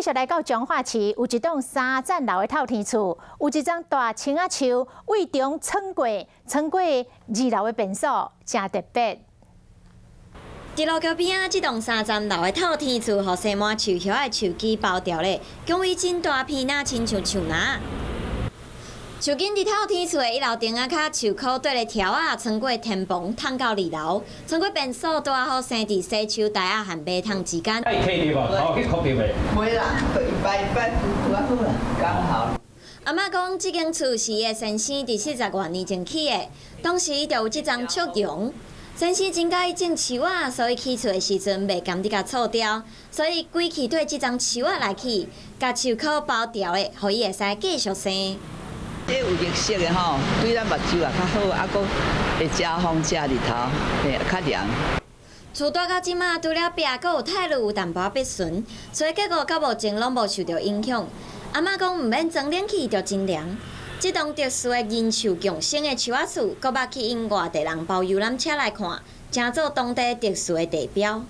繼續來到彰化市，有一棟三層樓的透天厝，有一樁大青仔樹，位中穿過，穿過二樓的便所，誠特別。佇路橋邊仔，這棟三層樓的透天厝，予生滿樹葉的樹枝包著咧，姜位真大片，若親像樹林。樹根佇透天厝的一樓頂仔跤，樹箍綴咧柱仔，穿過天棚，通到二樓，穿過便所，拄仔好生佇洗手台仔和馬桶之間。可以無？好去哭著袂？袂啦，一擺一擺拄仔好啦，剛好。阿嬤講，這間厝是伊的先生佇40外年前起的，當時就有這樁竹榕。先生真佮意種樹仔，所以起厝的時陣袂甘得共錯掉，所以規氣對這樁樹仔來起，共樹箍包牢的，予伊會使繼續生。這有綠色的吼，對咱目睭也較好，啊，閣會遮風遮日頭，嘿，較涼。厝蹛到這馬，除了壁閣有泰露有淡薄仔變損，所以結構到目前攏無受著影響。阿嬤講毋免裝冷氣就真涼。這棟特殊的人樹共生的樹仔厝，閣捌去𪜶外地人包遊覽車來看，成做當地特殊的地標。